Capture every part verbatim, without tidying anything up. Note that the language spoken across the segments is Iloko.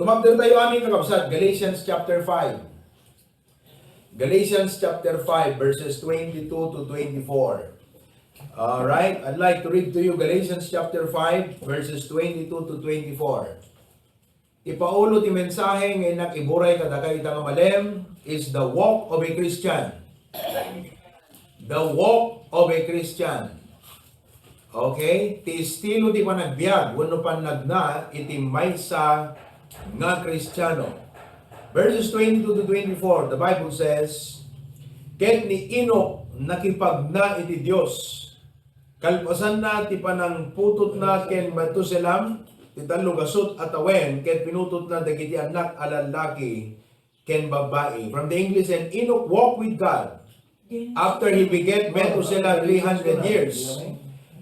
Tumabder tayo amin, kakabsat, Galatians chapter five. Galatians chapter five, verses twenty-two to twenty-four. All right, I'd like to read to you Galatians chapter five, verses twenty-two to twenty-four. Ti Paolo ti mensahe nga innak iburay kadakayo ita nga malem is the walk of a Christian. The walk of a Christian. Okay? Ti estilo ti panagbiag wenno pannagna iti maysa nga Kristiano. Verses twenty-two to twenty-four, the Bible says, "Ket ni Enoch nakipagna iti Dios, kalpasanna ti panangputotna ken Metuselam, ti tallo gasut a tawen, ket pinutotna dagiti annak a lallaki ken babbai." From the English, "And Enoch walked with God after he begat Methuselah three hundred years,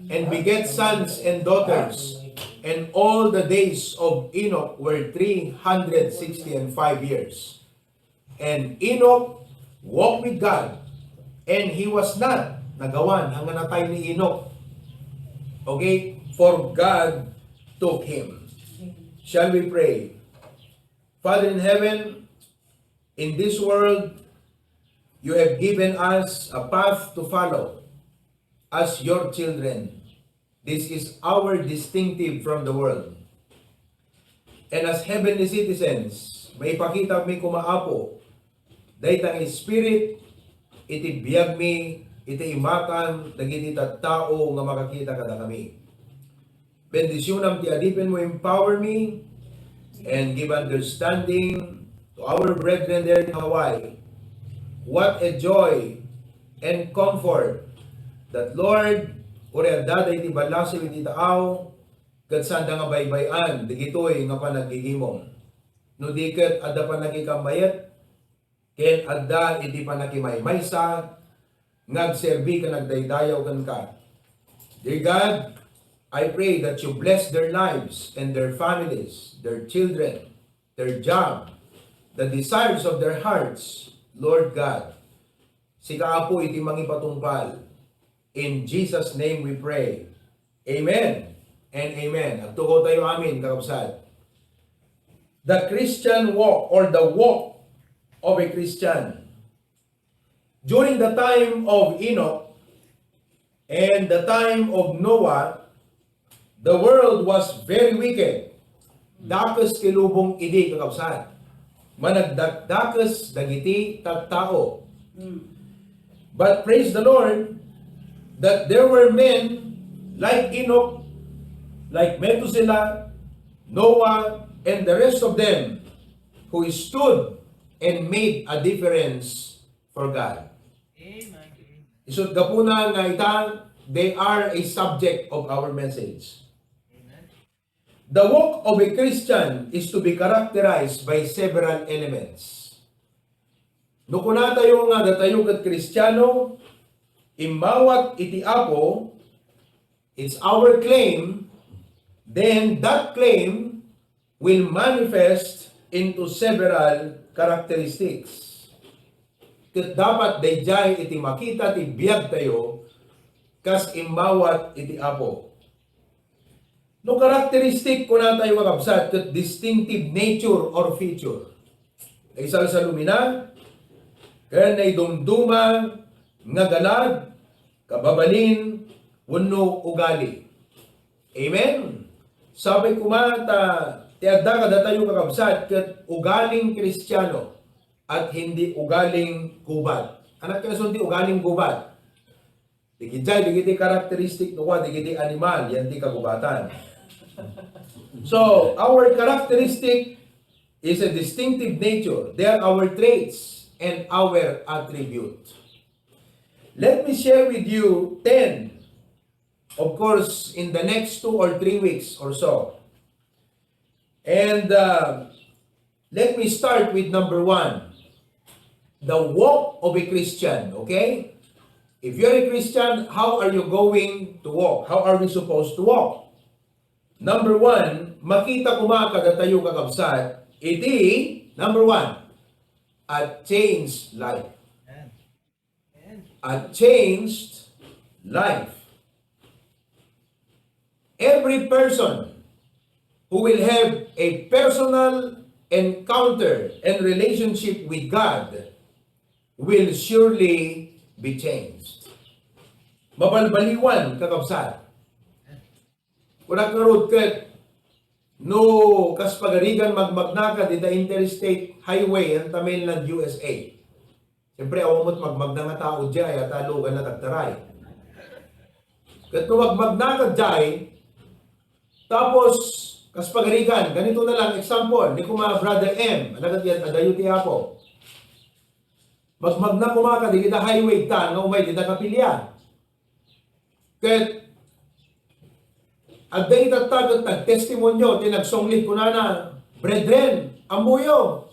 and begat sons and daughters. And all the days of Enoch were three hundred sixty and five years. And Enoch walked with God, and he was not," nagawan, hanggang natay ni Enoch. Okay? "For God took him." Shall we pray? Father in heaven, in this world, you have given us a path to follow as your children. This is our distinctive from the world. And as heavenly citizens, maipakita mi koma, Apo, dayta nga spirit iti biagmi, iti imatang dagiti tattao nga makakita kadakami. Bendisyonam ti adipenmo, empower me, and give understanding to our brethren there in Hawaii. What a joy and comfort that, Lord, uray adda daytoy ballasiw iti taaw, ket saanda nga baybay-an dagitoy nga panaggigimong. No di ket adda pannakikamayat, ken adda iti pannakimaymaysa nga agserbi ken agdaydayaw kenka. Dear God, I pray that you bless their lives and their families, their children, their job, the desires of their hearts, Lord God. Sika, Apo, iti mangipatungpal. In Jesus' name we pray. Amen and amen. Agtugaw tayo amin, kakabsat. The Christian walk, or the walk of a Christian. During the time of Enoch and the time of Noah, the world was very wicked. Dakes ti lubong idi, kakabsat. Managdakdakes dagiti tattao. Mm. But praise the Lord that there were men like Enoch, like Methuselah, Noah, and the rest of them who stood and made a difference for God. Amen. Isut' gapuna nga ita, they are a subject of our message. Amen. The walk of a Christian is to be characterized by several elements. No kunatayo nga datayo ket Kristiano, immawat iti Apo, it's our claim, then that claim will manifest into several characteristics. Ket dapat daydiay iti makita ti biagtayo kas immawat iti Apo. No characteristic, kunatayo, kakabsat, ket distinctive nature or feature. Naisalsalumina ken naidumduma nga galad, kababalin, wenno ugali. Amen? Sapay koma ta ti adda kadatayo, kakabsat, ket ugaling Kristiano at hindi ugaling gubat. Ania ti nasun ti ugaling gubat? Dagiti, dagiti karakteristik no kua dagiti animal, yan ti kagubatan. So, our characteristic is a distinctive nature. They are our traits and our attribute. Let me share with you ten, of course, in the next two or three weeks or so. And, uh, let me start with number one, the walk of a Christian, okay? If you're a Christian, how are you going to walk? How are we supposed to walk? Number one, makita koma kadatayo, kakabsat, iti, number one, a changed life. Amen. A changed life. Every person who will have a personal encounter and relationship with God will surely be changed. Mabalbaliwan, kakabsat. Kunak ngarud ket no kas pagarigan magmagnaka dita interstate highway anta mainland U S A. Siyempre, awan met magmagna nga tao diay, a ta lugan na tagtaray. Ket no magmagnaka diay, tapos, kas pagarigan, ganito na lang, example, ni kuma Brother M, alagad yan, adayo ti Apo. Magmagna kuma ka, di kita highway ta, nga umay, di ta kapilya. Ket, adda itatta ket nagtestimonio, ti nagsonglit, kunana, "Brethren, ammoyo,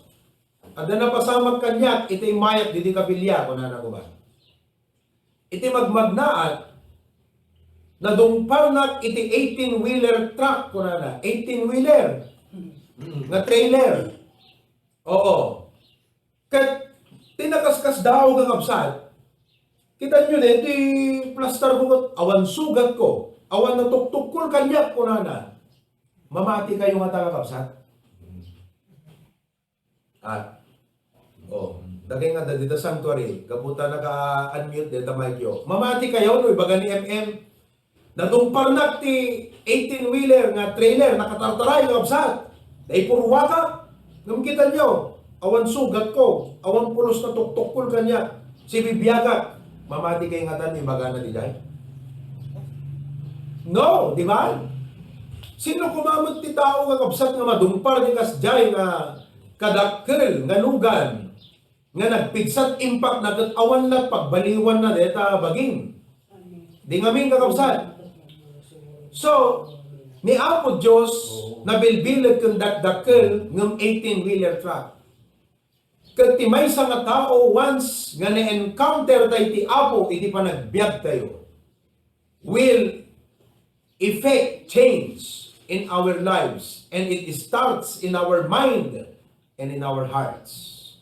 adda napasamak kaniak, iti mayat, didi kapilya," kunana kuma. Iti magmagnaat, nadungparnak iti eighteen-wheeler truck, kunana. Eighteen-wheeler. Mm, nga trailer. Oo. Ket ti nakaskasdaaw, kakabsat, kitanyo daytoy plastar ko ket awan sugat ko, awan natuktukkol kaniak, kunana. Mamati kayo ngata, kakabsat? Ah. Oh, dagay nga dagita sanctuary, gapu ta naka-unmute dayta mic yo. Mamati kayo no ibaga ni M M, "Nadungparnak ti eighteen-wheeler nga trailer, nakatartaray nga kabsat. Naipurwaka. Ngem kitanyo, awan sugat ko, awan pulos natuktukkol kaniak, sibibiagak." Mamati kayo ngata no ibagana diay? No, di ba? Sino kuma met ti tao nga kabsat nga madungpar ti kasdiay nga kadakkel nga lugan nga nagpigsat impakna ket awan la pagbaliwanna dayta bagim? Di ngamin, kakabsat. So, ni Apo Dios nabilbileg ken dakdakkel ngem eighteen-wheeler truck. Ket ti maysa nga tao, once nga na-encounter tayo ti Apo iti panagbiag tayo, will effect change in our lives, and it starts in our mind and in our hearts.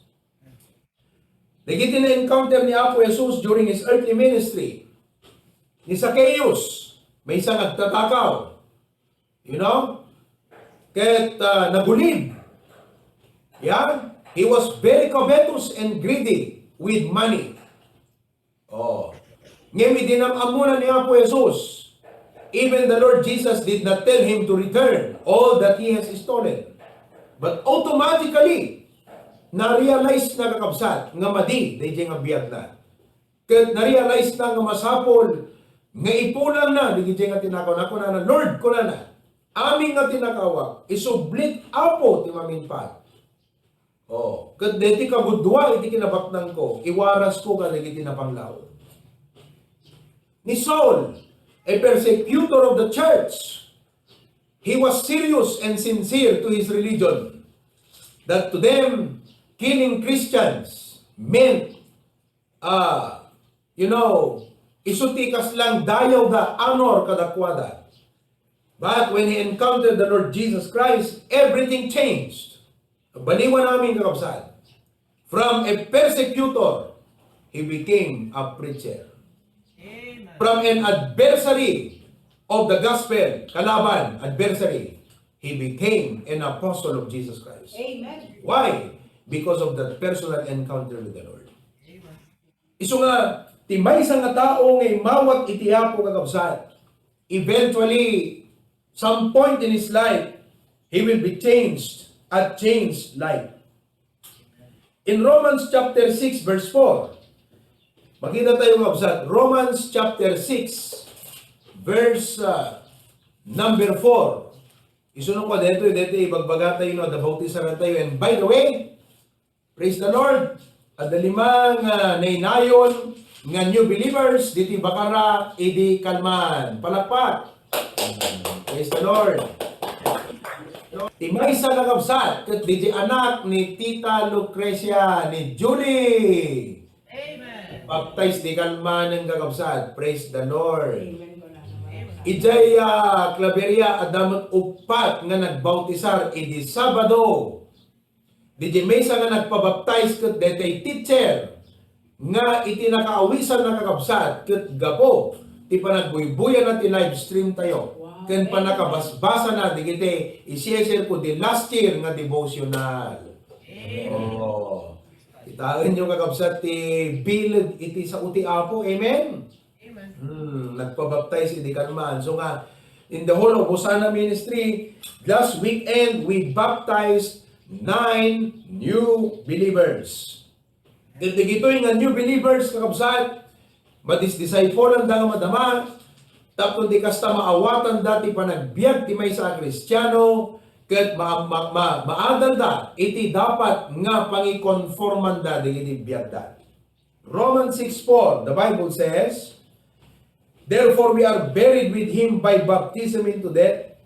Dagiti na-encounter ni Apo Jesus during his earthly ministry, ni Zacchaeus, maysa nga agtatakaw, you know, ket, ah, nagulib. Yeah? He was very covetous and greedy with money. Oh. Ngem idi nam-ammona ni Apo Jesus, even the Lord Jesus did not tell him to return all that he has stolen. But automatically, na-realize na, kakabsat, nga madi daydiay nga biagna. Ket na-realize na nga masapul nga ipulanna dagiti nga tinakaw. Kunana, "Lord," kunana, "amin nga tinakawak, isublik, Apo, ti maminpad." Oh, ket deti kagudua iti kinabaknangko, iwarasko kadagiti napanglaw. Ni Saul, a persecutor of the church, he was serious and sincere to his religion, that to them, killing Christians meant, ah, you know, isu ti kaslang dayawda, honor kadakuada. But when he encountered the Lord Jesus Christ, everything changed. Baliwan amin, kakabsat. From a persecutor, he became a preacher. Amen. From an adversary of the gospel, kalaban, adversary, he became an apostle of Jesus Christ. Amen. Why? Because of that personal encounter with the Lord. Amen. Isu nga, ti maysa nga tao nga immawat iti Apo, kakabsat, eventually, some point in his life, he will be changed, a changed life. In Romans chapter six, verse four, makita tayo, kakabsat, Romans chapter six, verse, uh, number four. Isunod ko, dito, dito, ibagbaga tayo, no, the bautisar tayo. And by the way, praise the Lord. Adda lima nga nainayon nga new believers diti Bacara idi Calman. Palakpak. Praise the Lord. Ti maysa nga kabsat, ket diti anak ni Tita Lucrecia, ni Julie. Amen. Baptize di Calman nga kabsat. Praise the Lord. Amen. Idiay, ah, Claveria, adda met uppat nga nagbautisar idi Sabado. Didi maysa nga nagpabaptize ket daytay teacher nga iti nakaawisan nga kakabsat ket gapu ti panagbuybuyanna ti live stream tayo. Wow. ken pannakabasbasana dagiti i-share ko di last year nga devotional. Amen. Oh. Kitaenyo, kakabsat, ti bileg iti sao ti Apo. Amen? Amen. Hmm, nagpabaptize idi kan man. So nga, in the whole of Hosanna Ministry, last weekend, we baptized nine new believers. Ket dagitoy nga new believers, kakabsat, madisdisciple-anda nga madama, tapno di kasta maawatanda ti panagbiag ti maysa a Kristiano, ket ma-, ma-, ma-, maadalda iti dapat nga pangikonformanda dagiti biagda. Romans six four, the Bible says, "Therefore we are buried with him by baptism into death,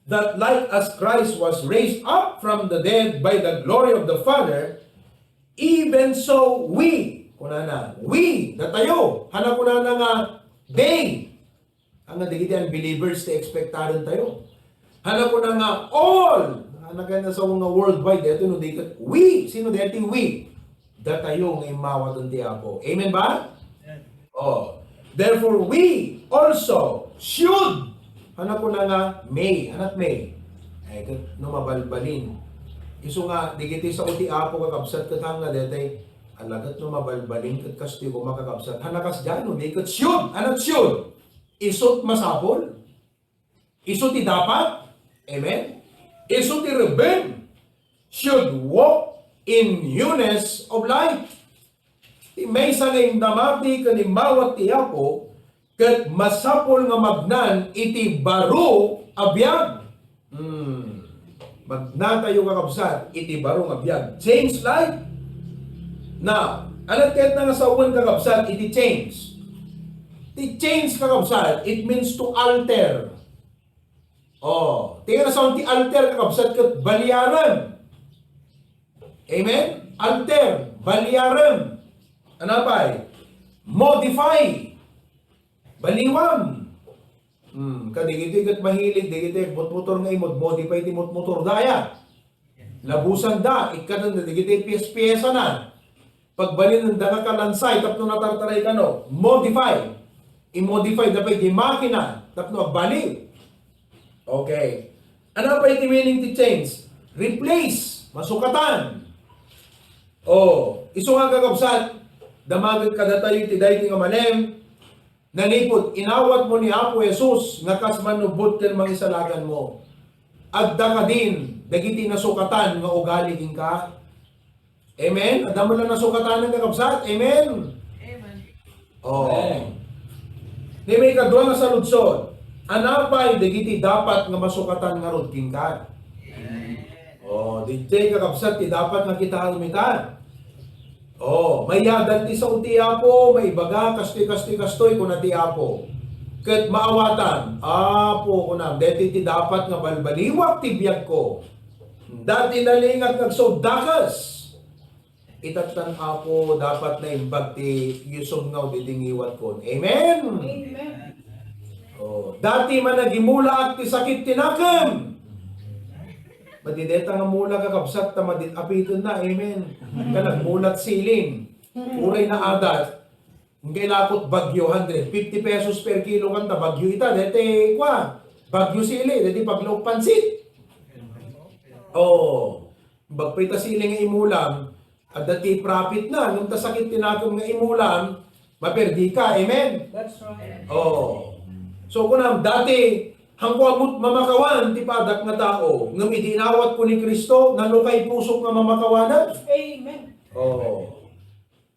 that like as Christ was raised up from the dead by the glory of the Father, even so we," kunana, we, datayo, hana kunana nga they, nga dagiti unbelievers ti expectaren tayo. Hana kuna nga all, hana kaya nasa nga worldwide, dito no, di ket we, sino dito we? Datayo nga immawat ti Apo. Amen ba? Amen. Oh. Therefore, we also should. Hana kuna nga may, anak may. Ay, ket no mabalbalin. Isu nga, digiti sao ti Apo, kakabsat, ket hanga dete, alagat no mabalbalin, ket kastoy ko makakabsat. Hana kas diay, no, di ket should. Anak should. Isut masapul. Isu ti dapat. Amen? Isu ti rebbeng. Should walk in newness of life. Ti maysa nga indamati ken immawat ti Apo, ket masapul nga magnan iti baro a biag. Hmm. Magnatayo, kakabsat, iti baro nga biag. Change life. Now, ano ket nga sawen, kakabsat, iti change? Ti change, kakabsat, it means to alter. Oh, ti nga sawen ti alter, kakabsat, ket baliaren. Amen? Alter, baliaren. Ano pay? Modify. Baliwam. Hmm, kadagiti ket mahilig, dagiti motmotor nga imod-modify ti motmotor daya. Labusanda, ikkatanda dagiti piyes-piyesana. Pagbalinanda nga kalansay tapno natartaray kano, modify. I-modify da pay ti makina tapno agbaliw. Okay. Ano pay ti meaning ti change? Replace, masukatan. Oh, isu nga, kakabsat, damaget kadatayo iti daytoy nga malem, nanipud inawatmo ni Apo Jesus nga kas mannubbot ken mangisalaganmo. Adda kadin dagiti nasukatan nga ugali kenka? Amen? Adda met la nasukatan, kakabsat? Amen? Amen. Oh. Amen. Ni may kadua nga saludsod, ano pay dagiti dapat nga masukatan ngarud kenka? Amen. Oh, diay, kakabsat, ti dapat nga kitaem ita. Oh, mayadal ti sao ti Apo, maibaga, kastoy, kastoy, kastoy, kuna ti Apo. Ket maawatan, Apo, kunam, daytoy ti dapat nga balbaliwak ti biagko. Dati nalingak nga agsaod dakes. Itattan, Apo, dapat naimbag ti yusumngaw ditoy ngiwatkon. Amen? Amen. Oh, dati managimulaak ti sakit ti nakem. Madi deta nga mula, kakabsat, ta madi apitenna. Amen. Ka nagmulat siling. Uray naadat. Ngem ilakot bagyo, hundred fifty pesos per kilo kanta, bagyo ita, dete, kwa, bagyo sili, dete paglaok pansit. Oh, bagpay ta sili nga imulam, adda ti profit na, ngem ta sakit ti nakem nga imulam, maperdi ka, amen? That's right. Oh. So, kunam, dati, hangko amut mamakawan ti padak nga tao, ngem idi inawatko ni Cristo, nalukay pusok nga mamakawanan. Amen. Oh.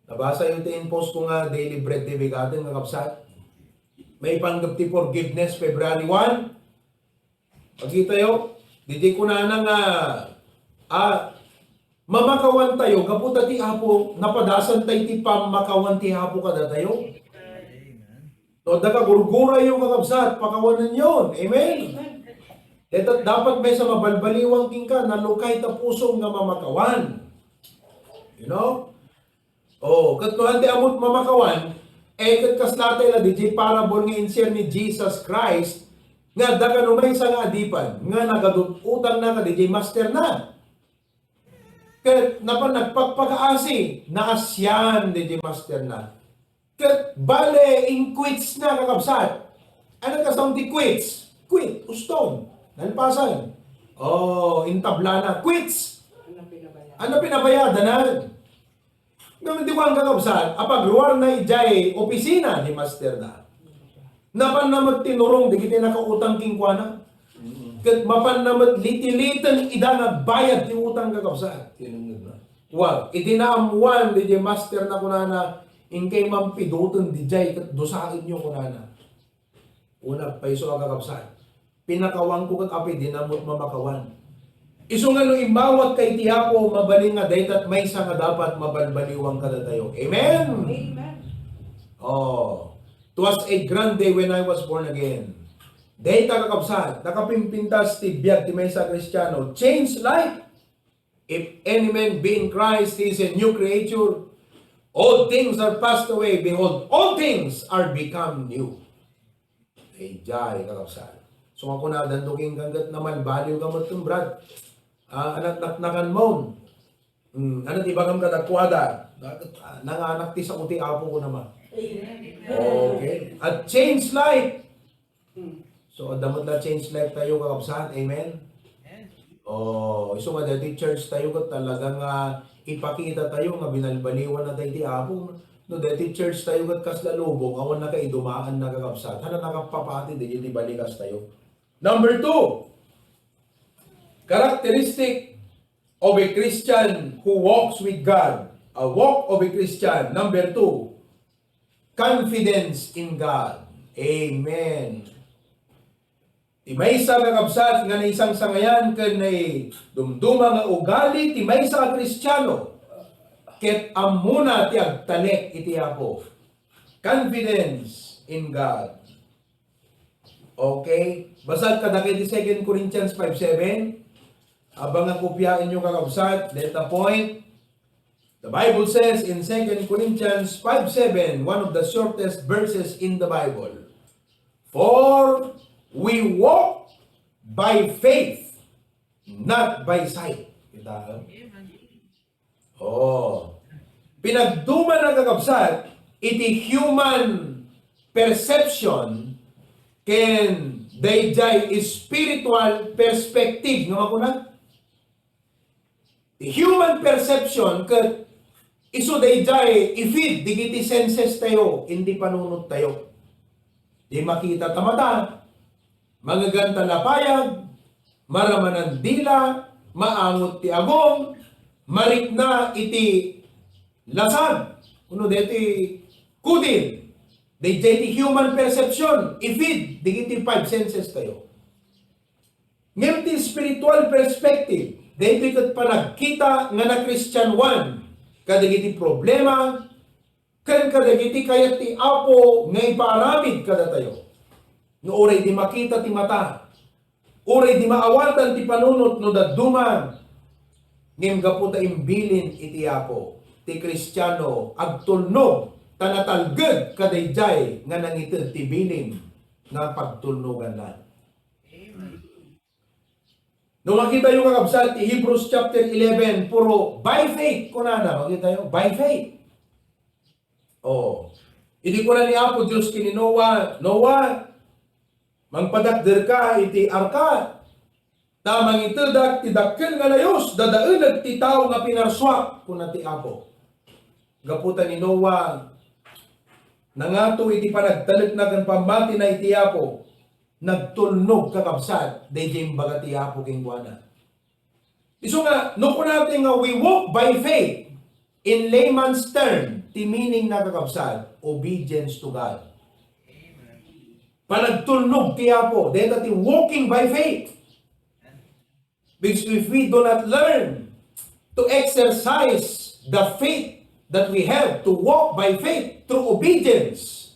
Nabasayo ti in-post ko nga Daily Bread ti bigaten nga kabsat. Maipanggep ti forgiveness February one. Makitayo, didi kunana nga, ah, mamakawan tayo, gapu ta ti Apo, napadasan tayo ti pammakawan ti Apo kadatayo. No, adda kagurgurayo, kakabsat, pakawanenyon. Amen? Deta dapat maysa mabalbaliwan kenka, nalukay ta pusom nga mamakawan. You know? Oh, ket no, ante amut mamakawan, eh, ket kasla tay la diay parable nga in-share ni Jesus Christ, nga adda kano maysa nga adipen, nga nagadut-utangna kadiay masterna. Ket napan nagpakpakaasi, naasian diay masterna. Ket bale, in-quits na, kakabsat. Ano kasano ti quits? Quit, uston, nalpasan. Oh, intablana, quits. Ano pinabayaan? Ano pinabayadanan? Ngem di kuan, kakabsat, apagruarna idiay opisina ni masterna. Napanna met tinurong dagiti nakautang kenkuana. Mm. Ket mapanna met litiliten ida nga agbayad ti utang, kakabsat. Tinengngegna. Wa, iti naammuan daydiay masterna, kunana, "Inkay mampiduten didiay ket dusaenyo," kunana. Una, payso a kakabsat. Pinakawanko ket apay, dina met mamakawan. Isu nga no immawat ka iti Apo, mabalin nga dayta maysa nga dapat mabalbaliwan kadatayo. Amen? Amen. Oh, it was a grand day when I was born again. Dayta, kakabsat, nakapimpintas ti biag ti maysa a Kristiano. Change life. If any man be in Christ, he is a new creature. Old things are passed away. Behold, all things are become new. Daydiay, kakabsat. So, nga kuna, "Dandokeng kangget naman, baliw ka met, Brad." Ah, anak, naknakan mo. Hmm, ano ti ibagam kadakuada? Nanganak ti sao ti Apo ko naman. Amen. Okay. At change life. Hmm. So, adda met la change life tayo, kakabsat. Amen? Amen. Oh, isu nga daytoy church tayo ket talaga nga ipakita tayo nga binalbaliwan na tayo ti Apo. No, daytoy church tayo ket kasla lubong, awan nakaidumaan na, kakabsat. Haan a nakapapati daytoy ti balikas tayo. Number two, characteristic of a Christian who walks with God. A walk of a Christian. Number two, confidence in God. Amen. Ti maysa, kakabsat, nga naisangsangayan ken naidumduma nga ugali ti maysa a Kristiano, ket ammona ti agtalek iti Apo. Confidence in God. Okay? Basag kadagiti Second Corinthians five seven. Abang nga kopiaenyo, kakabsat, data point. The Bible says in Second Corinthians five seven, one of the shortest verses in the Bible, "For we walk by faith, not by sight." Kita? Oh. Pinagduma na, kakabsat, iti human perception ken daydiay spiritual perspective nga makuna. Human perception ket isu daydiay i-feed digiti senses tayo, iti panunot tayo. Di makita ta mata, mangegan ta lapayag, maramanan dila, maangot ti agong, marikna iti lasag, kuno deti kudil. Daydiay ti human perception, i-feed digiti five senses tayo. Ngem ti spiritual perspective, daytoy ket panagkita nga nakristianoan kadagiti problema ken kadagiti kayat ti Apo nga ipaaramid kadatayo. No uray di makita ti mata, uray di maawatan ti panunot no dadduma, ngem gapu ta imbilin iti Apo, ti Kristiano agtulnog ta natalged kadaydiay nga nangited ti bilin nga pagtulnoganna. No makitayo, kakabsat, ti Hebrews chapter eleven, puro by faith, kunana, makitayo, by faith. Oh. Idi kuna ni Apo Dios ken ni Noah, "Noah, mangpadakderka iti arka, ta mangitedak ti dakkel nga layus, dadaelek ti tao nga pinarsuak," kuna ti Apo. Gapu ta ni Noah, nangato iti panagtalekna ken pammatina iti Apo, nagtulnog, kakabsat, daydiay imbaga ti Apo kenkuana. Isu nga, no kunatayo nga we walk by faith, in layman's term, ti meaning na, kakabsat, obedience to God. Panagtulnog ti Apo, dayta ti walking by faith. Because if we do not learn to exercise the faith that we have to walk by faith through obedience,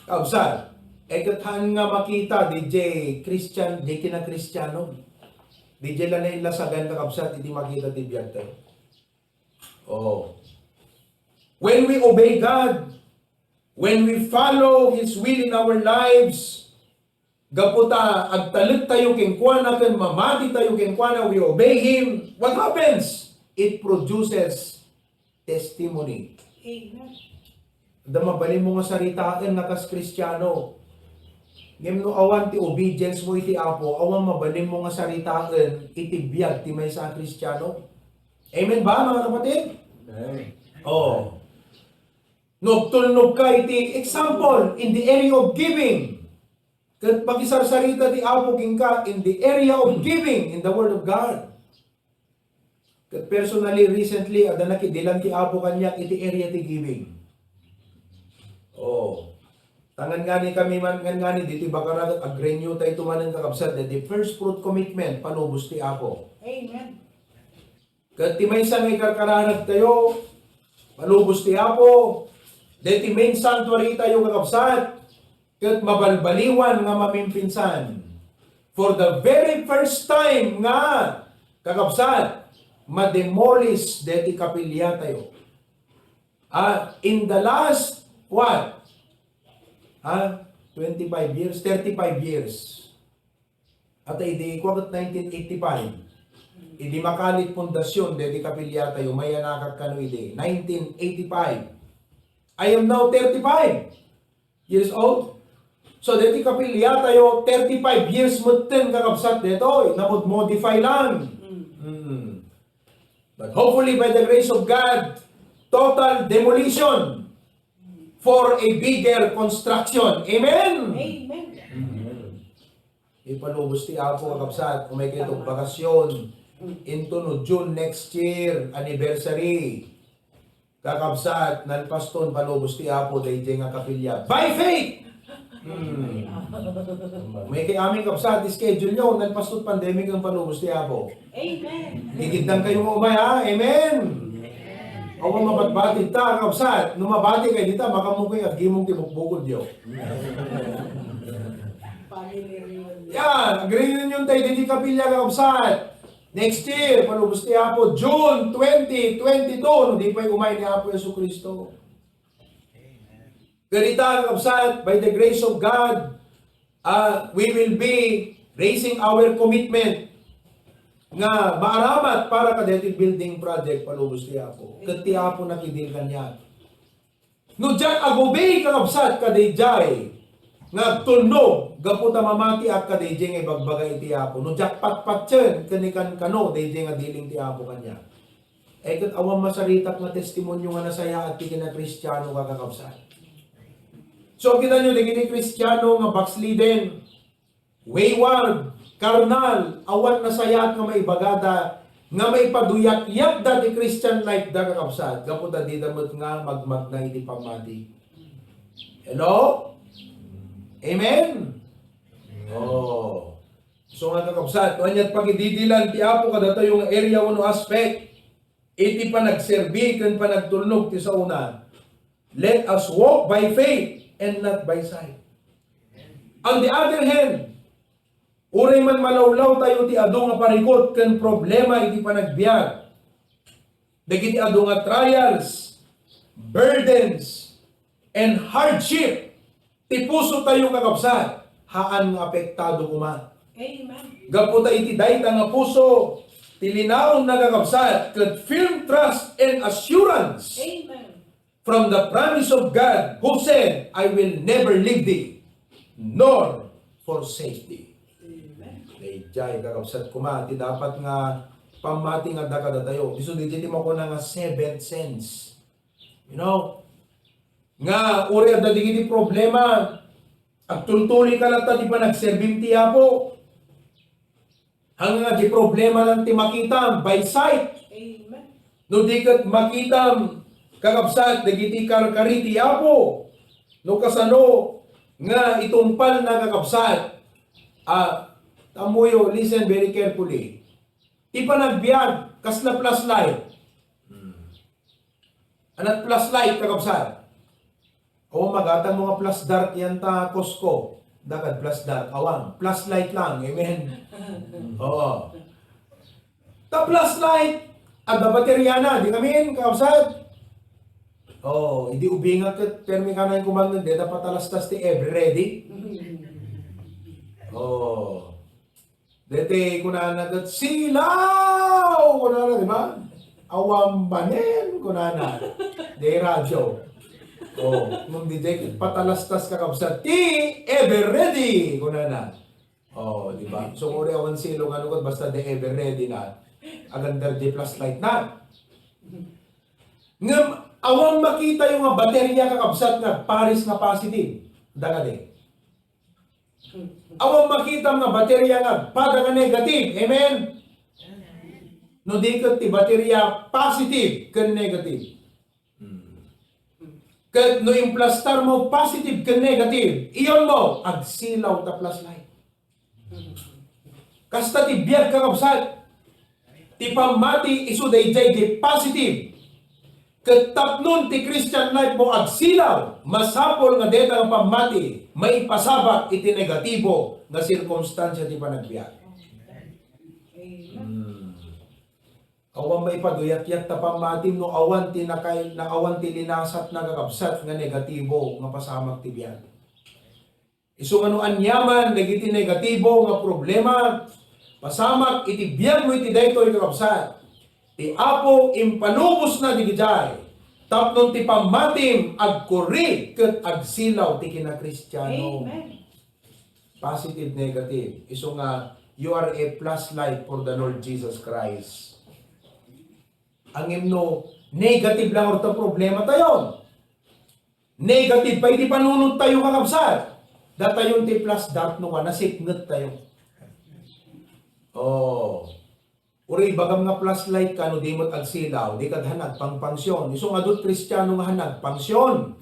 kabsat, e ket haan nga makita diay Christian, diay kinakristiano. Diay la nailasagan, kakabsat, iti makita ti biagtayo. Oh. When we obey God, when we follow His will in our lives, gapu ta agtalektayo kenkuana ken mamatitayo kenkuana, we obey Him. What happens? It produces testimony. Amen. Adda mabalinmo nga saritaen nga kas Kristiano. Ngem no awan ti obedience mo iti Apo, awan mabalinmo nga saritaen iti biag ti maysa a Kristiano. Amen ba, mga kapatid? Amen. Oh. No agtulnog ka iti example in the area of giving. Ket pakisarsarita ti Apo kenka in the area of giving in the Word of God. Ket personally, recently, adda nakidilan ti Apo kaniak iti area ti giving. Oh. Tangan ngani kami man, ngan ngani, ditoy Bacarra, ket ag-renew tayo tumanen, kakabsat, the first fruit commitment, palubos ti Apo. Amen. Ket ti maysa nga ikarkaranag tayo, palubos ti Apo, deti main sanctuary tayo, kakabsat, ket mabalbaliwan nga mamimpinsan. For the very first time nga, kakabsat, ma-demolish deti kapilya tayo. Ah, in the last, what? Ha? Twenty-five years, thirty-five years. At idi, kuwagat nineteen eighty-five. Idi makalit pundasyon, deti kapilya tayo, mayanakak kano idi, nineteen eighty-five. I am now thirty-five years old. So, deti kapilya tayo, thirty-five years metten, kakabsat, detoy, namod-modify lang. Mm. But hopefully, by the grace of God, total demolition for a bigger construction. Amen? Amen. Ipalubos ti Apo, kakabsat, umay kayo bakasyon. Into no June next year, anniversary. Kakabsat, nalpaston, palubos ti Apo, dayjay nga kapilya. By faith! Hmm. May kay amin, kabsat, schedule nyo, nalpaston pandemic ang palubos ti Apo. Amen. Igiddan kayo nga umay, ha? Amen. Awan mabatbati ta, kabsat. No mabati kayo dita, baka mo kayo agimong ti bukbukod yo. Family reunion. Yan, ag-reunion tayo, didi kapilya, kabsat. Next year, palubos ti Apo, June twenty twenty-two, no di pa'y umay ni Apo Jesu-Cristo. Ganita, kabsat, by the grace of God, ah, we will be raising our commitment nga maaramat para kadaytoy building project, palubos ti Apo. Ket ti Apo nakidil kaniak. No diak agubing, kakabsat, kadaydiay nga agtulnog gapu ta mamatiak kadaydiay nga ibagbaga iti Apo. No diak patpatien ken ikankano daydiay nga diling ti Apo kaniak. Eh, ket awan masaritak nga testimonio nga nasayaat ti kinakristiano, kakabsat. So, kita nyo, dagiti Kristiano nga backslidden, wayward, karnal, awan nasayaat nga maibagada, nga maipaduyakyakda ti Christian life da, kakabsat, gapu ta dida met nga magmagna iti pammati. Hello? Amen? Oh. So nga, kakabsat, no aniat pakididilan ti Apo kadatayo nga area wenno aspect iti panagserbi ken panagtulnog ti saona, let us walk by faith and not by sight. On the other hand, uray man malawlaw tayo ti adu nga parikut ken problema iti panagbiag, dagiti adu nga trials, burdens, and hardship, ti puso tayo, kakabsat, haan nga apektado koma. Amen. Gapu ta iti dayta nga puso, ti linaon, kakabsat, ket firm trust and assurance Amen. From the promise of God, who said, "I will never leave thee nor forsake thee." Amen. Daydiay, kakabsat koma, ti dapat nga pammati nga adda kadatayo. Isu daydiay ti makuna nga seventh sense. You know, nga uray adda dagiti problema, agtultuloy ka latta ti panagserbim ti Apo. Hanggang ti problema lang ti makitam by sight. Amen. No di ket makitam, kakabsat, dagiti karkari ti Apo. No kasano nga itungpalna, kakabsat. Ah, tammuyo, listen very carefully. Ti panagbiag, kasla flashlight. Hmm. Anat flashlight, kakabsat? O, magatang mo nga flash dark yan ta Costco. Dakad flash dark, awan. Flashlight lang, amen. Oo. Ta flashlight, adda bateriana, di ngamin, kakabsat? Oh, idi ubingak ket permi ka na yung kumangin, deta patalastas ti every ready. Oh. Deti kunana ket, "Silaw!" kunana, di ba? "Awan banen," kunana. Di radyo. Oh, ngem diay patalastas, kakabsat, ti ever ready, kunana. Oh, di ba? So, uri awan silo nga nukot, basta the ever ready na. Agandar diay flashlight na. Ngem, awan makitayo nga baterya, kakabsat, nga pares nga positive. Dagadi. Awan makita nga baterya nga agpada nga negative. Amen? No di ket ti baterya positive ken negative. Hmm. Ket no implastar mo positive ken negative, iyon mo, agsilaw ta flashlight. Kasta ti biag, kakabsat. Ti pammati isu daydiay di positive. Ket tapnon ti Christian life mo agsilaw, masapul nga deta nga pammati maipasabat iti negatibo nga sirkumstansia ti panagbiag. Amen. Hmm. Awan maipaduyatyat ta pammatim no awan ti nakay-, no awan ti linasatna, kakabsat, nga negatibo nga pasamak ti biag. Isu nga no aniaman dagiti negatibo nga problema, pasamak iti biagmo iti daytoy, kakabsat, ti Apo impalubosna dagijay, tapno ti pammatim agkurri ket agsilaw ti kinakristiano. Amen. Positive, negative. Isu nga, you are a flashlight for the Lord Jesus Christ. Ngem no negative lang orta problema tayo. Negative pay ti panunot tayo, kakabsat. Datayon ti plus dark no ka, nasipnget tayo. Oh. Uri, ibagam nga flashlight ka, no di met agsilaw, di kad han agpangpangsion. Isu nga adut Kristiano nga han agpangsion.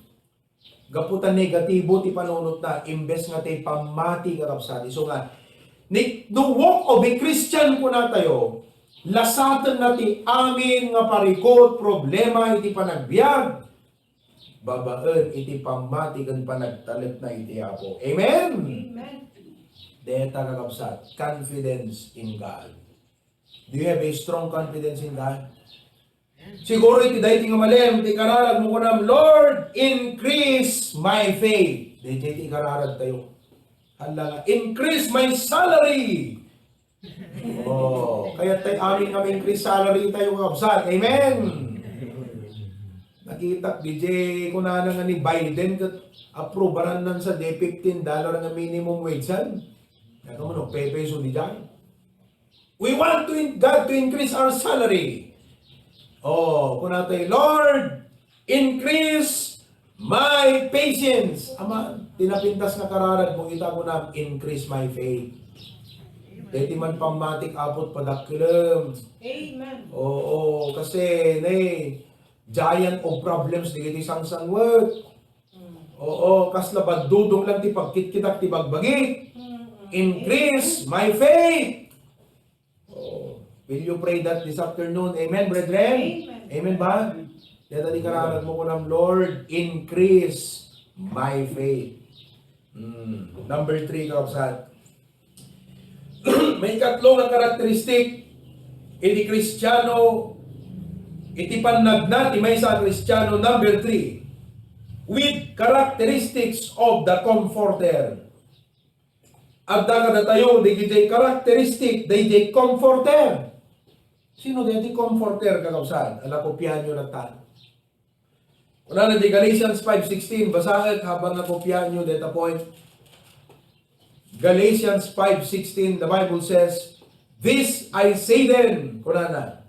Gapu ta negatibo ti panunotna, imbes nga ti pammati, kakabsat. Isu nga, ni, the walk of a Christian, kuna tayo, lasatenna ti amin nga parikut, problema iti panagbiag. Babaen iti pammati ken panagtalekna iti Apo. Amen? Amen. Deta, kakabsat, confidence in God. Do you have a strong confidence in God? Siguro iti daytoy nga malem, ti kararag mo kunam, "Lord, increase my faith." Daytoy ti kararag tayo. Hala nga, "Increase my salary." Oh, kaya tayo amin nga increase salary tayo, kakabsat. Amen. Nakitak, D J, kunana nga ni Biden, ket approbaran nan sa day fifteen dollar nga minimum wage, san? Kaya ka mo, no, pepeso di dyan. We want to in-, God to increase our salary. Oh, kuna tayo, "Lord, increase my patience." Ama, ti napintas nga kararag mo, ita ko na, "Increase my faith." Deti man pammatik apot padakkelem. Amen. Oo, kasi, ne, giant of problems, di kiti sangsangwet. Mm. Oo, kasla baddudong lang ti pagkitkitak ti bagbagik. Mm. "Increase my faith." Oh, will you pray that this afternoon? Amen, brethren? Amen. Amen ba? Deta ti kararag mo kunam, "Lord, increase my faith." Hmm. Number three, kakabsat. Maikatlo nga karakteristik iti Kristiano, iti pannagna ti maysa a Kristiano, number three, with characteristics of the Comforter. Adda kadatayo dagiti karakteristik daydiay Comforter. Sino daydiay Comforter, kakabsat? Ala, kopianyo latta. Kunana di Galatians five sixteen, basaek habang nga kopianyo deta point. Galatians five sixteen, the Bible says, "This I say then," kunana,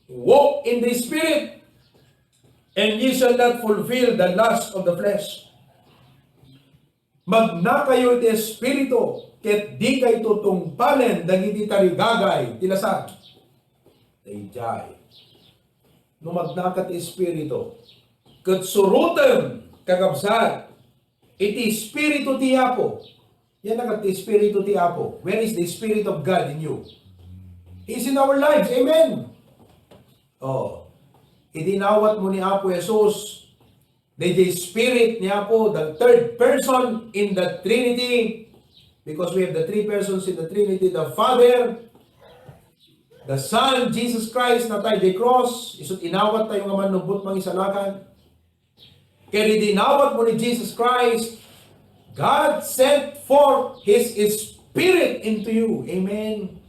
"walk in the Spirit, and ye shall not fulfill the lust of the flesh." Magnakayo iti Espiritu, ket dikayto tungpalen dagiti tarigagay ti lasag. Daydiay. No magnaka ti Espiritu, ket surotem, kakabsat, iti Espiritu ti Apo. Yan na ket ti Espiritu ti Apo. Where is the Spirit of God in you? He is in our lives. Amen. Oh. Idi inawat mo ni Apo Jesus, the, the Spirit ni Apo, the third person in the Trinity, because we have the three persons in the Trinity, the Father, the Son, Jesus Christ, natay di cross, isut inawat tayo nga mannubbot mangisalakan. Kaya di inawat mo ni Jesus Christ, God sent forth His Spirit into you. Amen.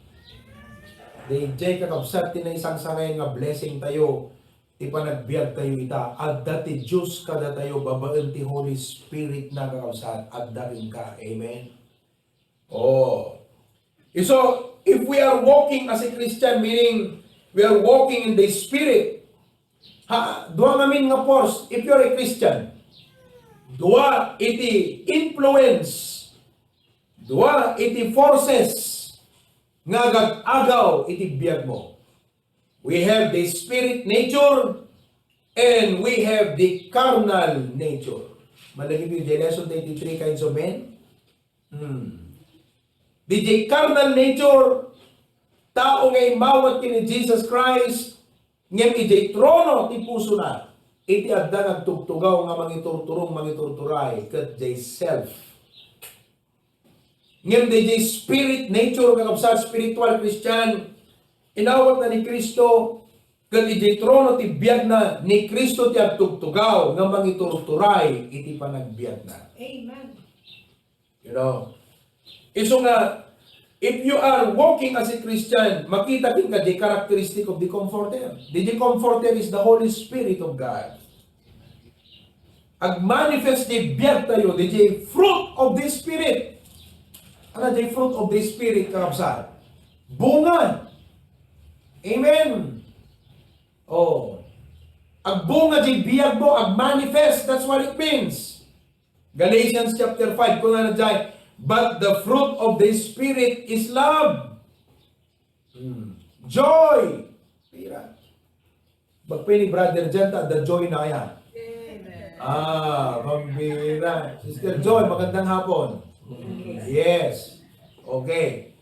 Daydiay, kakabsat, ti naisangsangay nga blessing tayo. ti panagbiagtayo ita. Adda ti Dios kadatayo babaen ti Holy Spirit na, kakabsat. Adda kenka. Amen. Oh. So, if we are walking as a Christian, meaning we are walking in the Spirit, ha, dua ngamin nga force, if you're a Christian, dua iti influence, dua iti forces nga agagaw iti biag mo. We have the spirit nature and we have the carnal nature. Malagip yung lesson thirty-three kinds of men. Hmm. Di jay carnal nature, tao nga immawat ken ni Jesus Christ, ngem idiay trono ti pusona, iti adda nga agtugtugaw nga mangiturturong, mangiturturay, ket jay self. Ngem di jay spirit nature, kakabsat, spiritual Christian, inawatna ni Cristo, ket idiay trono ti biagna ni Cristo ti agtugtugaw nga mangiturturay iti panagbiagna. Amen. You know? Isu nga, if you are walking as a Christian, makita kenka di characteristic of the Comforter. The, the Comforter is the Holy Spirit of God. Agmanifest di biag tayo, di fruit of the Spirit. Ano di fruit of the Spirit, kakabsat? Bunga. Amen. Oh. Agbunga di biag mo, agmanifest. That's what it means. Galatians chapter five, kuna na jay, "But the fruit of the Spirit is love." Hmm. Joy. Pira. Bagpay ni brother dyan, ta, the joy na yan. Amen. Ah, pambira. Sister Joy, magandang hapon. Yes. Okay.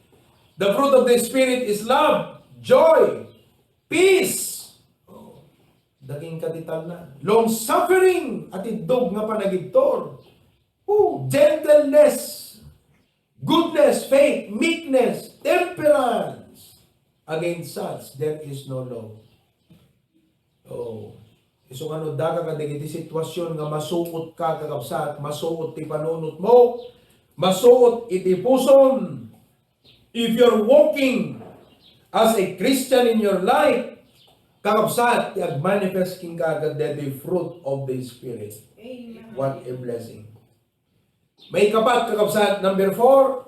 The fruit of the Spirit is love, joy, peace. Oh, daging katitalna. Long suffering, atiddog nga panagibtur. Oh, gentleness, goodness, faith, meekness, temperance. Against such, there is no law. Oh, isu nga no adda ka kadagiti sitwasyon nga masuot ka, kakabsat, masuot ti panunot mo, masuot iti pusom, if you're walking as a Christian in your life, kakabsat, ti agmanifest kenka ket daytoy fruit of the Spirit. Amen. What a blessing. Maikapat, kakabsat, number four,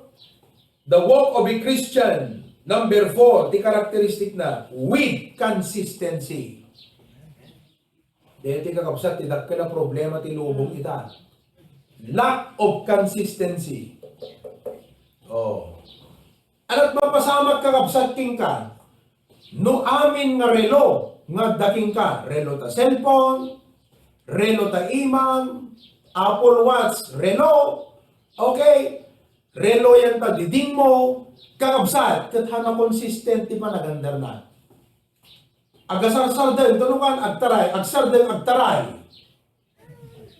the walk of a Christian, number four, ti characteristic na, with consistency. Daytoy, kakabsat, ti dakkel a problema ti lubong ita. Lack of consistency. Oh. Ania't mapasamak, kakabsat, kenka? No amin nga relo nga adda kenka, relo ta cellphone, relo ta imang, Apple Watch, relo, okay? Relo yan ta diding mo, kakabsat, ket haan a consistent ti panagandarna. Agasarsardeng, tunukan, agtaray, agsardeng, agtaray.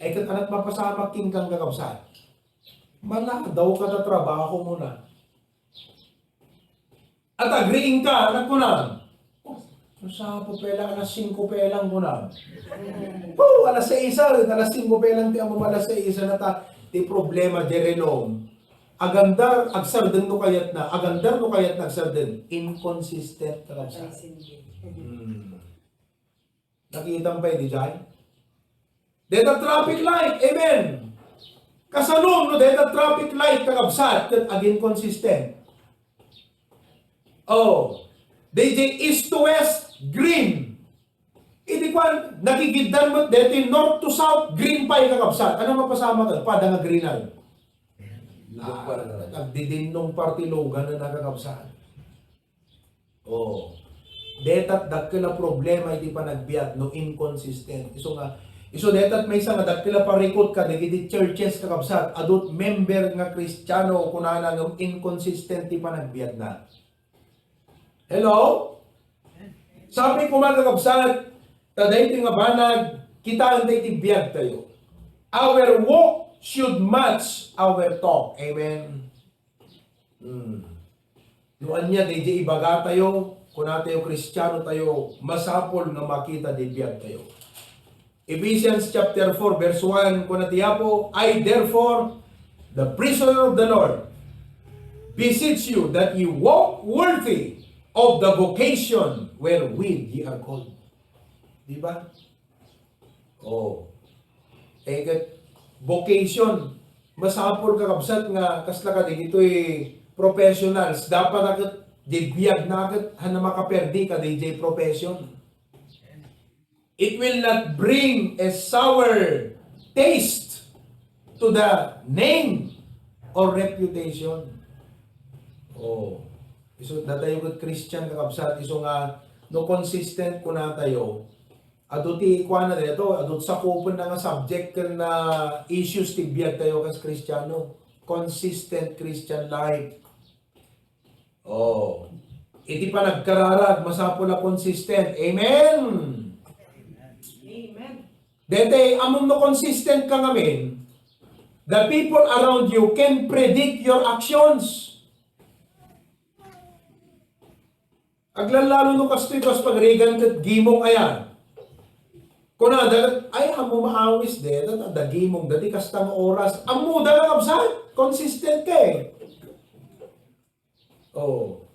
Ay, ket ania't mapasamak kenka, kakabsat? Maladaw ka ta trabaho mo na. At agriing ka, nagkuna, "Oh, alas singko pa lang, alas singko pa lang," kuna. Oh, alas sais, alas singko pa lang ti ammom, alas sais na ta, ti problema, Jerelong. Agandar, agsardeng no kayatna, agandar no kayatna, agsardeng. Inconsistent ka lang sa. Hmm. Nakitam pay, di jay? Deta traffic light, amen. Kasano no deta traffic light, kakabsat, ket agin consistent? Oh, di jay east to west, green. Idi kuan, nakigiddan met deti north to south, green pay, kakabsat. Ano mapasamak? Pada nga green ay. Ah, agdidinnong parti lugan na, kakabsat. Oh. Deta't dakkel a problema iti panagbiag no inconsistent. Isu nga, isu deta't maysa nga dakkel a parikut kadagiti churches, kakabsat, adu't member nga Kristiano, kunana ngem inconsistent ti panagbiagna. Hello? Sabi ko, mga kakabsat, ta daytoy nga banag, kitaan tayo ti biag tayo. Our walk should match our talk. Amen. Hmm. No ania daydi ibaga tayo, kuna tayo Kristiano tayo, masapul nga makita di biag tayo. Ephesians chapter four, verse one, kuna ti Apo, "I therefore, the prisoner of the Lord, beseech you that ye walk worthy of the vocation wherewith ye are called." Di ba? Oh. Eh, ket vocation, masapul, kakabsat, nga kasla kadagitoy professionals, dapat a ket diay biagna ket haanna makaperdi kadaydiay profession. It will not bring a sour taste to the name or reputation. Oh. Isu datayo ket Christian, kakabsat, isu nga no consistent kunatayo, adu ti kuana daytoy, adu ti sakupenna nga subject ken, ah, issues ti biagtayo kas Kristiano. Consistent Christian life. Oh. Iti panagkararag, masapul a consistent. Amen! Amen. Daytoy, ammom no consistent ka ngamin, the people around you can predict your actions. Aglallalo no kastoy kas pagrigan ket gimong aya. Kunada ket, "Ay, ammo maawis dayta, adda gimong dayta kasta nga oras." Ammoda, kakabsat, consistent ka eh. Oh.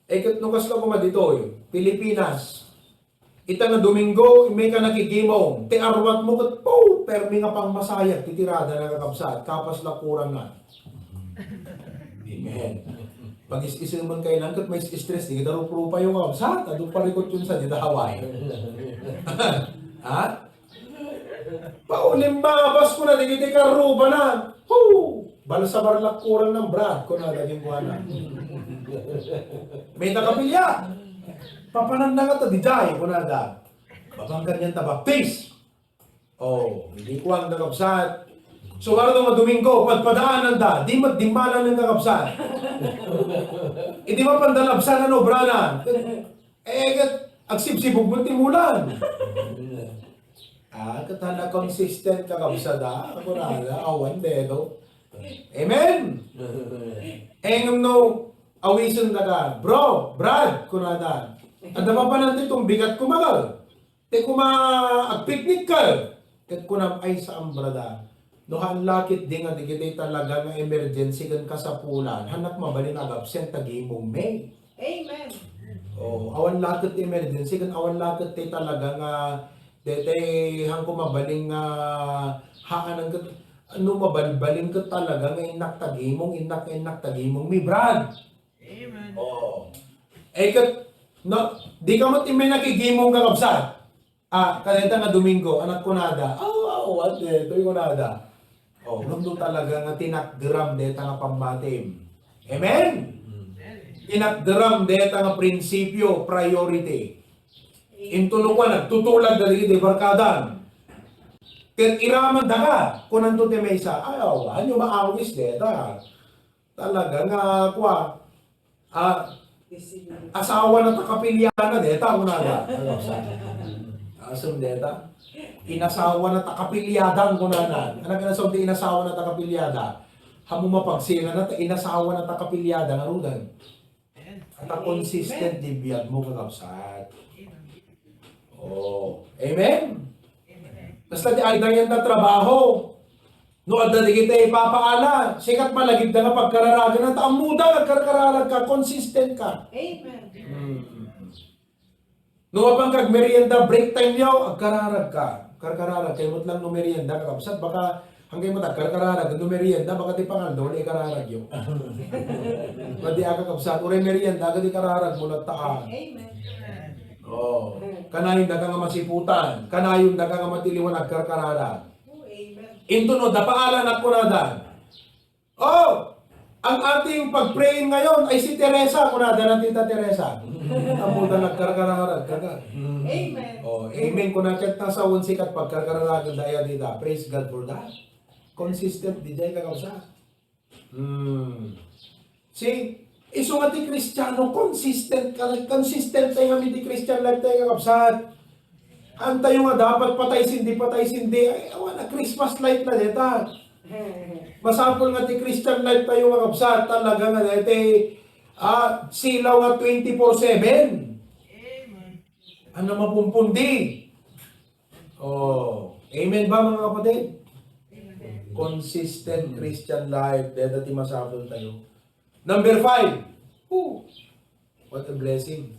Eh, ket no kasla koma ditoy, Pilipinas. Ita nga Domingo, immay ka nakigimong. Ti arwatmo ket, po, permi nga pangmasayag ti tiradana, kakabsat. Kapas la kurang na. Amen. Pag-is-iseman kayo lang, ket may stress, di kita rup-rupayo, kakabsat. Adu parikot yun sa dita Hawaii. Ha? Paulimbabas ko na, dagiti karrubana. Hu! Balsa barlak kurang ng Brad, kuna daging kuana. May nakapilya. Papanan na nga ta, dijay, kunada. Babanggan yan ta baptis. Oh, hindi kuan, kakabsat. So, nga nga Domingo, padpadaanan da, di mat-, di manan ng kakabsat. Hindi mapandalabsan, ano, brana. Eh, ket agsibsibog met ti mulan. Ah, ket na consistent, kakabsat, ah. Ako na, ah, awan, dedo. Amen? Eh, ngem no, awisen da ka, "Bro, Brad," kunada. "Adda mapanan ti tumbigat kumagal. Ti kuma agpiknik ka." Ket kunam, "Ay, saan, brada. No haan la ket di nga dagiti talaga nga emergency ken kasapulan, haanak mabalin agabsent ta gimong me." Amen. Oh, awan la ket ti emergency ken awan la ket ti talaga nga daytoy haanko mabalin nga haanan ket no mabalbalin ket talaga nga innak ta gimong, innak, innak ta gimong mi, Brad. Amen. Oh. Eh, ket, no, di ka met immay nakigimong, kakabsat. Ah, kadayta nga Domingo, anak kunada. Aw, aw, awan, eh, toy kunada. Oh, ngem no talaga nga tinakderam dayta nga pammatim. Amen? Amen. Tinakderam dayta nga prinsipio, priority. Into no kuan, nagtutulag dagiti barkadam. Ket iraman daka, kunanto ti maysa, "Ay, aw, anyo maawis dayta." Talaga nga, kua, ah, asawa na ta kapiliana, deta, kunana. Asum deta. Inasawa na ta kapiliadan, kunana. Ano ka na sa inasawa na ta kapiliada? Hamu mapagsina na ta, inasawa na ta kapiliada, nga rudan. At consistent di biag mo, kakabsat. Oh, amen? Basta di ay dayan na trabaho. No adda dagiti ipapaala, sikat malagip da nga pagkararagan, ta ammoda nga agkarkararag ka, consistent ka. Amen. Hmm. No, apang kag merienda, break time yaw, agkararag ka. Karkararag, kay met lang no merienda, kakabsat, baka, hanggang mo agkarkararag, no merienda, baka ti pangaldaw, wala ikararag yo. Pwede aga kabsat, uray merienda, agad ikararag mo na taan. Amen. Oh, kanayon da ka nga masiputan, kanayon da ka nga matiliwan agkarkararag. Oh, amen. Into no, dapaala na kunada. Oh, ang ating pag-pray ngayon ay si Teresa, kunada na Tita Teresa. Ammoda nagkarkararag ka. Amen. Oh, amen. Kuna ket ta sawen sikat pagkarkararagan da aya dita. Praise God for that. Consistent di jay kakabsat. Hmm. See, isu nga ti Kristiano, consistent ka, consistent tayo nga ti Christian life tayo, kakabsat. Antayo nga dapat patay sindi, patay sindi. Ay, awan na, Christmas light na deta. Masapul nga ti Christian life tayo, kakabsat, talaga nga deta, ah, silaw nga twenty-four seven. Ano mapumpundi? Oh, amen ba, mga kapatid? Amen. Consistent Christian life, deta ti masapul tayo. Number five. Whew, what a blessing.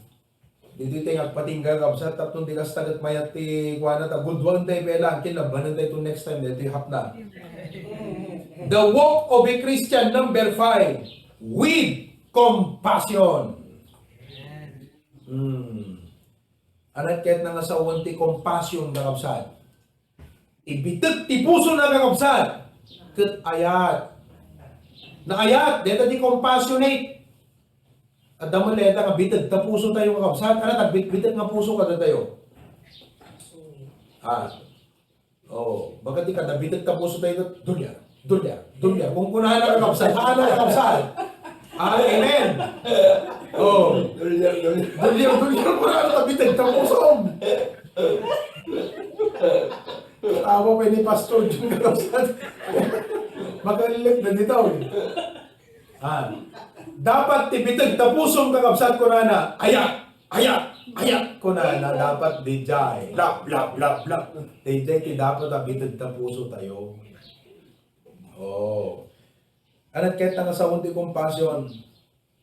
Ditoy tay nga agpatingga, kakabsat, tapno di kasta ket mayat ti kuana, ta gudwaentayo pay lang, kinlabanentayo to next time, ditoy hapna. The walk of a Christian, number five, with compassion. Hmm. Ania ket nga sawen ti compassion, kakabsat? Ibitek ti pusona, kakabsat, ket ayat. Naayat, dayta ti compassionate. Adda met dayta nga bitek ta pusotayo, kakabsat. Ania ti bit-, bitek nga puso kadatayo? Ah. Oh, baga ti kada bitek ta pusotayo, dulia, dulia, dulia. Kunkunana, kakabsat, haan, kakabsat. Ah, amen. Oh. Dulia, dulia. Dulia, dulia, kunana ta bitek ta pusom. Apo pay ni Pastor Jun, kakabsat. Makalilip na dito. Ah. Dapat ti bitek ta pusom, kakabsat, kunana, "Ayat! Ayat! Ayat!" Kunana, dapat diay. Lap, lap, lap, lap. Diay ti dapat a bitek ta pusotayo. Oh. Ania ket nga sawen ti compassion?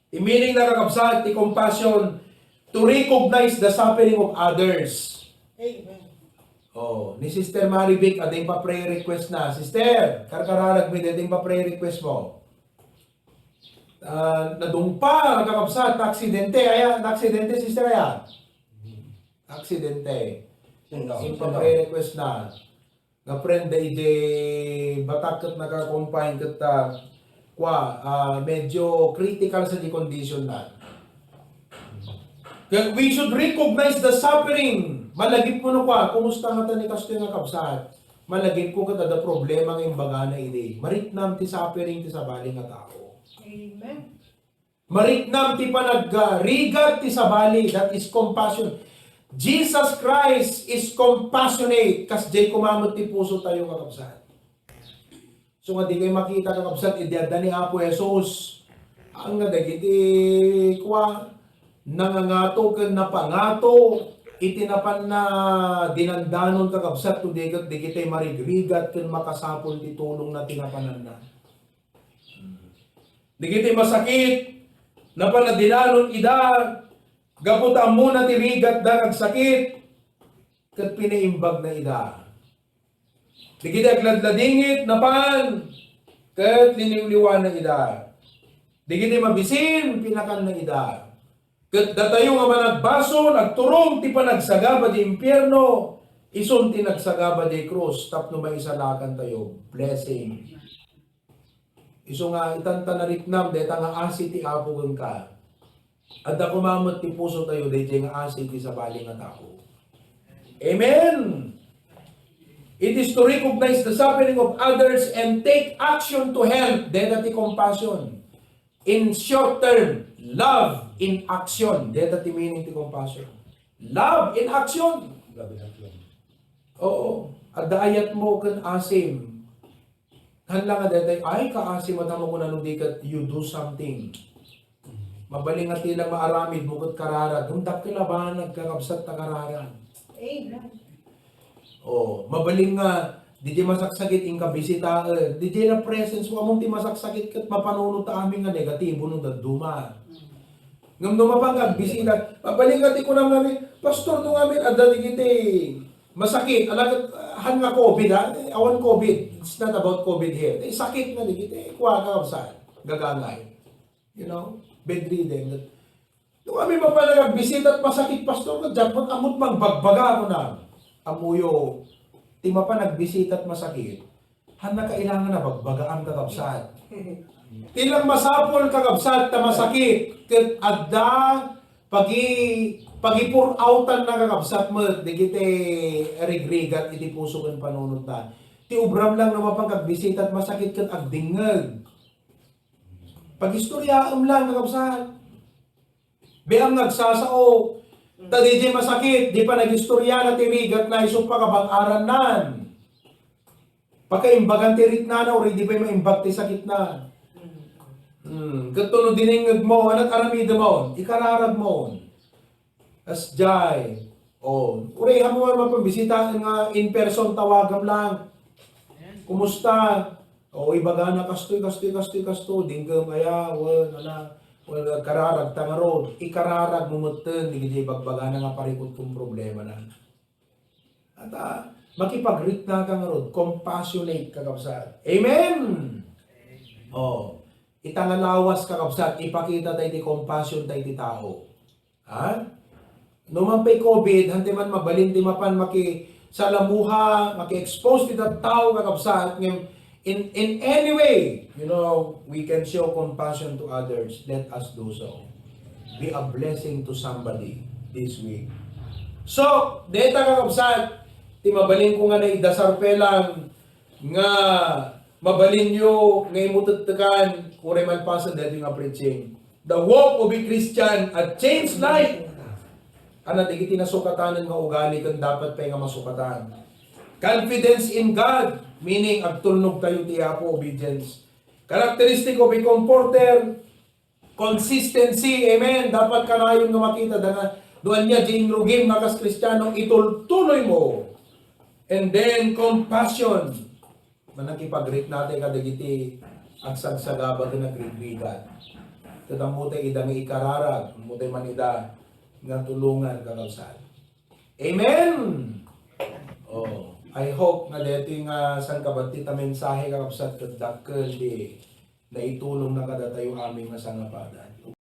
Ti meaning na, kakabsat, ti compassion, to recognize the suffering of others. Amen. Oh, ni Sister Marivic, adda pa prayer request na. Sister, karkararag mi, adda pa prayer request mo. Ah, nadungpa, kakabsat, aksidente, aya, aksidente, sister, aya. Aksidente. Sino? Impa prayer request na. Nga friend, da idiay Batac ket naka-confine ket, ah, kua, ah, medyo critical sa di condition na. Kaya we should recognize the suffering. Malagip mo no kua, kumusta nga ta ni kastoy nga kabsat? Malagip ko ket adda problema nga imbagana idi. Mariknam ti suffering ti sabali nga tao. Amen. Mariknam ti panagrigat ti sabali, that is compassion. Jesus Christ is compassionate. Kasdiay koma met ti pusotayo, kakabsat. So nga di kay makita, kakabsat, idi adda ni Apo Jesus. Ang nga dagiti kua, nangangato ken napangato iti napanna dinandanon, kakabsat, to di ket dagiti marigrigat ken makasapul ti tulongna ti napananna. Dagiti masakit, napanna dinanon ida, gapu ta ammona ti rigatda nga agsakit, ket pinaimbagna ida. Dagiti agladladingit, napan, ket liniwliwana ida. Dagiti mabisin, pinakanna ida. Ket datayo nga managbasol, agturong ti panagsagaba di impierno, isun ti nagsagaba di krus, tapno maisalakantayo. Blessing. Isu nga, itanta nariknam, dayta nga asi ti Apo kenka. Adda koma met ti pusotayo, daydiay nga asi ti sabali nga tao. Amen! It is to recognize the suffering of others and take action to help. Dayta ti compassion. In short term, love in action. Dayta ti meaning ti compassion. Love in action. Love in action. Oo. Adda ayat mo ken asim. Haan lang nga daytoy, ay, kaasi, madama ko nano di ket you do something. Mabalin nga ti lang maaramid mo ket kararag, ngem dakkel a banag, kakabsat, ta kararag. Amen. Oh, mabalin nga, di di masaksakit, inka bisitaen. Di di na presence mo, ammom ti masaksakit ket mapanunot ta amin nga negatibo no dadduma. Ngem no mapan nga agbisita, mabalin nga ti kunam ngamin, "Pastor, no ngamin, adda digiti masakit, ala ket, haan nga covid, ha? Awan covid. It's not about covid here." Eh, sakit nga digiti, eh, kuana, kabsat, gagangay. You know, bedridden. No ngamin mapan nga agbisita, masakit, "Pastor, ket jackpot, ammot mangbagbaga," kunam. Ammoyo, ti mapan agbisita, masakit. Haan na kailangan a bagbagaam, kakabsat. Ti lang masapul, kakabsat, ta masakit, ket adda pagi-, pagipur-awtan na, kakabsat, met dagiti rigrigat iti puso ken panunotna. Ti obram lang no mapan nga agbisita, masakit ket agdingngeg. Pagistoriaem lang, kakabsat. Biang nga agsasao. Ta diay masakit, di panagistoriana ti rigatna isu pakabag-arannan. Pakaimbagan ti riknana, uray di pay maimbag ti sakitna. Hmm, ket no dinengngeg mo, ania ti aramidem mo? Ikararag mo. Kasdiay. Oh, uray, ammom nga mapan bisita nga in person, tawagam lang. Kumusta? O, ibagana, "Kastoy, kastoy, kastoy, kastoy, dinggem aya, wen, ala, Well, kararag ta ngarud, ikararag mo metten, digiti bagbagana nga parikut ken problema na. At, ah, makipag-greet na ka ngarud, compassionate, kakabsat. Amen! Oh, ita nga lawas, kakabsat, ipakita tayo ti compassion tayo ti tao. Ha? No man pay COVID, hante man mabalin ti mapan makisalamuha, maki-expose ti tattao, kakabsat, ngem in, in any way, you know, we can show compassion to others. Let us do so. Be a blessing to somebody this week. So, deta, kakabsat, ti mabalin ko nga naidasar pay lang nga mabalinyo nga imutektekan, uray malpasen daytoy nga preaching. The walk of a Christian, a changed life. Ana, dagiti nasukatanen nga ugali ken dapat pay nga masukatan. Confidence in God, meaning agtulnog tayo ti Apo, obedience. Characteristic of a comforter, consistency, amen. Dapat kanayon nga makita da nga, no ania di inrugim nga kas Kristiano, itultuloy mo. And then, compassion. Manakipag-greet natin kadagiti agsagsagaba ken agrigrigat. Ket ammo tay ida nga ikararag, ammo tay man ida nga tulongan, kakabsat. Amen! Oh, I hope nga daytoy nga sangkabatti ta mensahe, kakabsat, ket dakkel ti naitulong na kadatayo amin nga sangapadan.